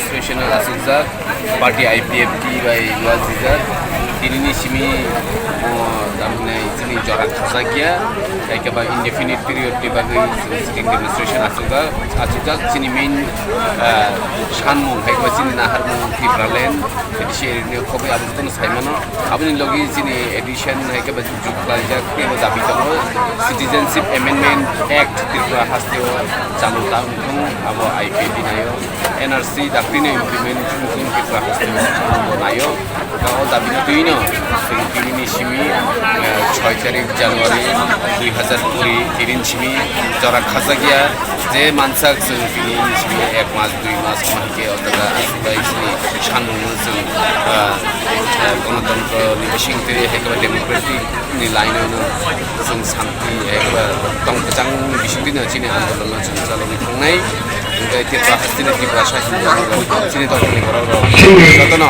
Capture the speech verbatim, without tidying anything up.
Administration asukjak, party I P F T bai luajijak, tinini simi, o, tamni chini jora khajakya, hai khe ba indefinite period ni bagwi sitting demonstration asukjak, asukjak chini main, ah, sanmung hai khe ba chini naharmung Tipraland, A D C area ni khobwi abo jotono saimano. Aboni logi chini addition hai khe ba jug khlaijak tei bo dabi tongo, Citizenship Amendment Act Tripura hasteo chalu ta wngthung, abo I P F T naio, N R C daktino implement wngthung Tripura hasteo bo naio. O dabi no twi no chwng tini ni simi, eh, soi tarik January dui hazar kuri tini ni simi jora khajakya je mansak chwng tini ni simi ek mas dui mas ma hike o jaga aswk bai chini sanmung no chwng, ah, eh, gonotontro ni bising twi hai khe ba democratic ni line no chwng santi hai khe ba tong kwchang ni bising twi no chini andolon no chwng chalogwi thangnai. Hingke Tripura hasteni Tiprasa hinjani chini tongmani borok rok jotono